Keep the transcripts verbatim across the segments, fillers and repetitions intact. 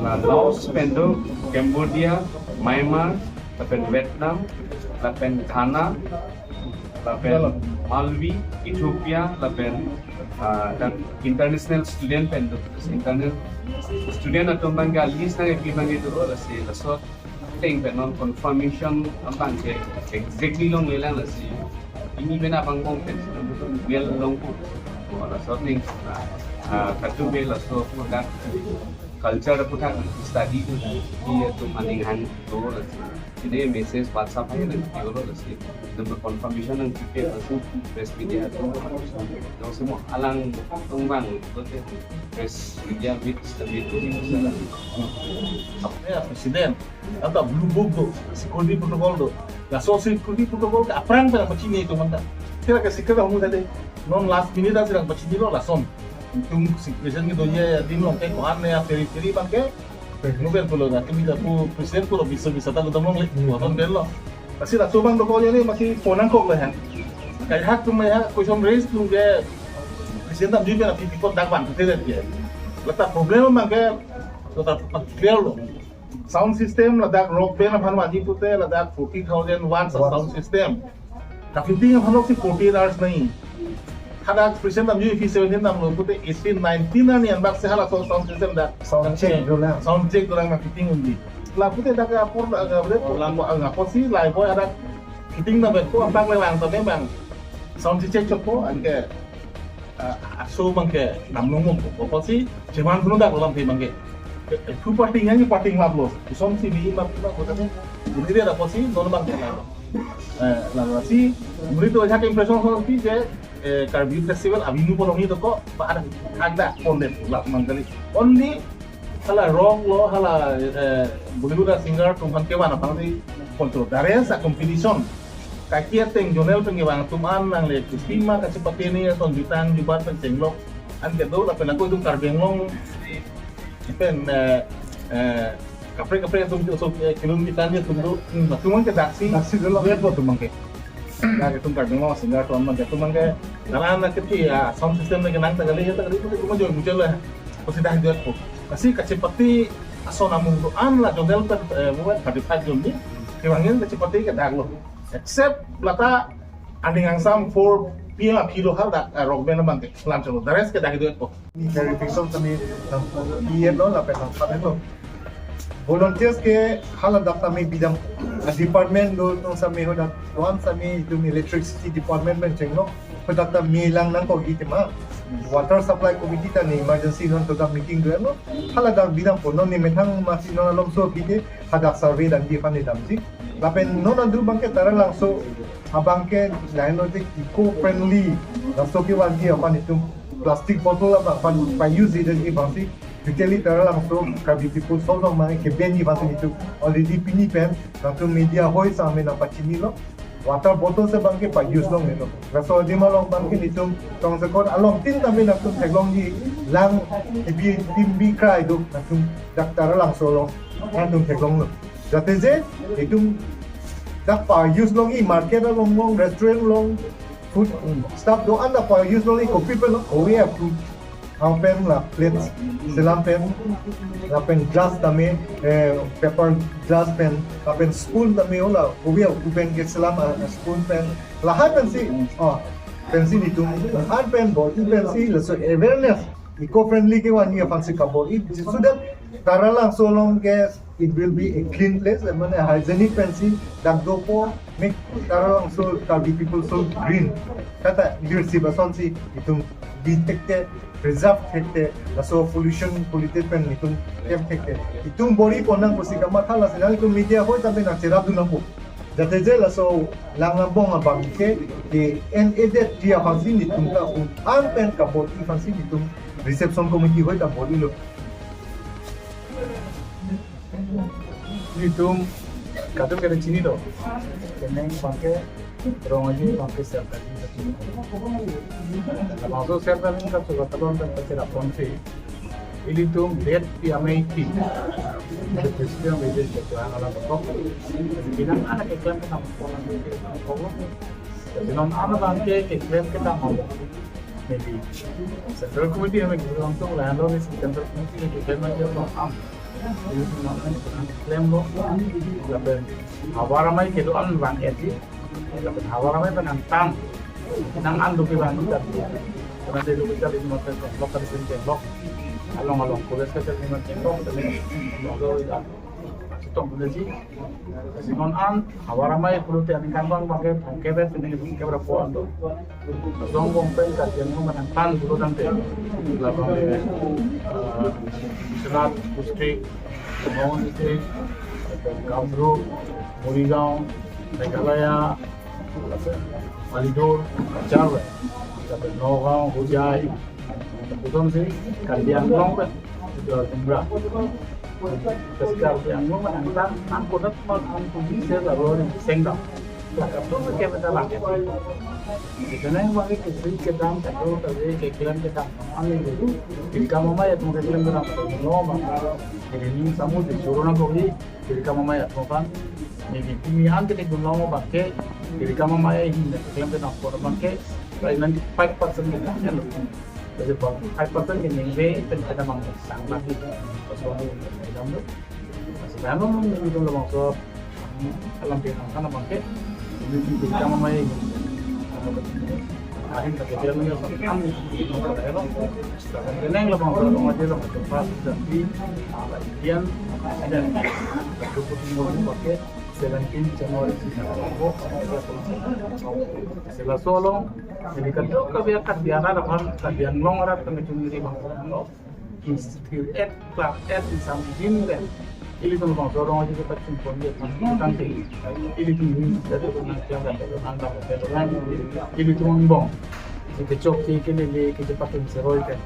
Laos pen do, Cambodia, Myanmar, lapen Vietnam, lapen Ghana, lapen Malawi, Ethiopia, lapen, ah, dan international student pen do. International student atum abang ke list nangkepi abang ke do, lasi laso ateng pen non confirmation abang ke exactly longlelang, lasi pini pen abang bong pen mail longpo. Oh, laso ateng, ah, ah, katu be laso product culture aphuthak study do, di atum aning hang do, lasi pini message WhatsApp hai nangpi-o lo, lasi atum confirmation nangpipe, lasi press media atum jongsi mo alang atum abang lote press media meet, meet. Ya, president. Anta blue book do, security protocol do. Laso security protocol ke aphrang pen pachini itum anta. Sira ke secret amu tadi. Non last minute sira pachinilo lason. Itum si president ke doye adim along ke ko-an ya peri-peri abang ke. Nu pen pulo na, tumi ta pu president pulo bisa-bisa ta kedam longle. Waton pen lo. Lasi laso abang dokok ya ni masih ponang kok lah ya. Kayak hak tum ya question raise tum ke president tam juga na pipikot dak ban tu tadi ya. Lata problem abang ke lata clear lo. Sound system ladak rock band aphan vanji pute ladak forty thousand watts a Watts. Sound system. Ka fitting aphan si forty-eight hours nahi. Hadak president damji P seventeen damlo pute eighteen, nineteen arni anbak si hala sound, sound system dak. Sound check dolang. Sound check dolang na fitting undi. La pute dak apor, dak apor, Dolang. Apor si live boy hadak fitting dam ko abang le bang tame bang. Sound check chotpo anke. Ah, aso abang ke namnung mung ko si cuman puno dak lam abang ke. Pu parting yang parting lap lo. Isom si mi ma ma ko tadi. Ini dia apa sih? Non abang ke lap. Eh, lap si muri to jak impression ko si je, eh, Karbi Festival abinu polong itu kok ba ada ada konten lap abang kali. Only hala rock lo, hala, eh, Bollywood singer atum aphan kevan aphan si control. Dari sa competition. Kaki ateng zonal pen kevan atum an nangle kusima kachepate ni ason jutang jubat pen chenglok. Anke do lapen ako itum Karbi Anglong pen, eh, eh, kaprek kaprek atum so, eh, kilun kitan atum do. Hmm, atum an ke daksi. Daksi do lo. Duet lo atum abang ke. Dak itum Karbi Anglong singer atum abang ke, atum abang ke. Karena anak kecil ya, sound system lagi nang tagali ya tagali itu cuma jual muncul lah. Pasti dah duet po. Kasi kachepate ason amung do-an la zonal pen, eh, buat thirty-five zone ni. Kevangin kachepate ke dak lo. Except lata aning angsam four P M aphi lo hal dak, eh, rock band abang ke. Lam cholo. The rest ke dak duet po. Ni verification tame nang pi lo lapen nang panen lo. Volunteers ke hala dak tame bidam, ah, department do tong same hadak do-an same itum electricity department pen chenglo. Hadak tame lang nangkok itima. Water supply committee ta ni emergency non hadak meeting do lo. Hala dak bidam po non ni methang masi non alom so bide hadak survey damji aphan ni damji. Lapen non adu abang ke Taralangso abang ke lain lo je eco friendly. Laso kevanji aphan itum plastic bottle abang aphan pa-use idenji abang si. Totally Taralangso Karbi people so long mang ke ban ji abang si itum already pini pen latum media hoi sang me nang pachini lo. Water bottle si abang ke pa-use longle lo. Laso adim along abang ke itum tong sekon along tin tame latum theklongji lang ibi tim bi krai do latum dak Taralangso along latum theklong lo. Jate je itum dak pa-use longji market along long, restaurant long, food, mm, stuff do-an dak pa-use longji kopi pen lo, kopi apu. Hang pen la plate selam pen, lapen glass tame, eh, paper glass pen, lapen spoon tame o la, kopi apu pen ke selam, ah, spoon pen, lahai pensi, oh, pensi itum, lahai pen bor-i pensi, laso awareness, eco-friendly kevanji aphan si kabor-i, so that Taralangso along ke it will be a clean place, eh, mane hygienic pensi dak dopo, make Taralangso Karbi people so green. Kata leadership asonsi itum bi thekthe, preserve thekthe, laso pollution polluted pen itum kem thekthe. Itum bor-i pon nang pusi kamatha lasi nang itum media hoi tame nang cherap dun nangpo. Jate je laso lang nang bong abang ke, ke en edet dia aphansi itum ta un an pen kabor-i aphansi itum reception committee hoi ta bor-i lo. Itum kadung kada chini do. Keneng abang ke rong aji abang ke sel tadi. Laso sel tadi ka suka talon dan pasti rapon si. Ilitum det pi amei pi. Ada Christian beda satu hal alam betok. Binang anak iklan ke sama sekolah. Jadi non anak abang ke iklan kita mau. Maybe Central Committee hame langsung lahan lo ni Central Committee ni kita nanti mau am. Klem lo, lapen havar amei kedo-an vang eti, lapen havar amei pen nangthan, nang an duki vang kita. Karena di duki kita lima pen lok, kan pen lok, along along kores kita lima pen lok, tapi lok lo ida. Sitong puji. Sinon an havar amei pulote aningkanvang abangke thomkep, sini thomkep ra po an do. Jongbong pen Karbi Anglong nangthan pulo tangte, labang, eh, Biswanath district, Nagaon district, Kamrup, Morigaon, Meghalaya, Malidor, Cachar, Nagaon, Hojai, Puson si Karbi Anglong pen Jor Timra. Terus Karbi Anglong pen nangthan, nang konat mal ang kunci saya lalu sengdam. Kap tu ke beta lang. Di sana yang bagi kisi kedam, kado kali keklem kedam. Ani dulu. Di kamar maya tung keklem kedam. No, bang. Jadi ni samu di suruh nang kali. Di kamar maya tung kan. Ni di kami an kita gunung abangke. Di kamar maya ini keklem kedam abangke. Lain nanti five percent kita kan. Jadi bang five percent ini be pen kedam abang sang lagi. Pas bang kedam tu. Masih lama mungkin itu labangso alam dia nang sana bangke. Ini di kamar maya ini. Ahin tak kira lagi apa kan. Kenang labangso orang aja labangso pas dan di apa, Indian dan cukup minggu bangke seventeen January. Sila solo, jadi kedua kebiakan biara depan Karbi Anglong arat kami cuma di bangsa lo. Institute et, class et, isam jin den. Ilitum bangso rong aja kita simpon dia tangte. Ilitum ini jadi orang yang ada orang dapat orang. Ilitum bong. Kita cok ke ke lele ke cepat yang seroi kan.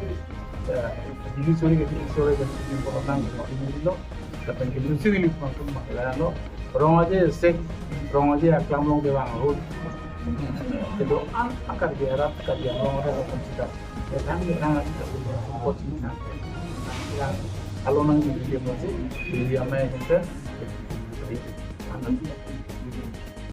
Ya, ini sore ke ini sore kan ini orang ini lo. Kata ke ini sore ini pun masalah lo. Rong aja sek, rong aja aklam long ke bang rut. Kedo-an akar biara, akar yang long ada kita. Kadang kita nggak bisa support kita. Yang kalau nang di dia masih, di dia main kita, di anak.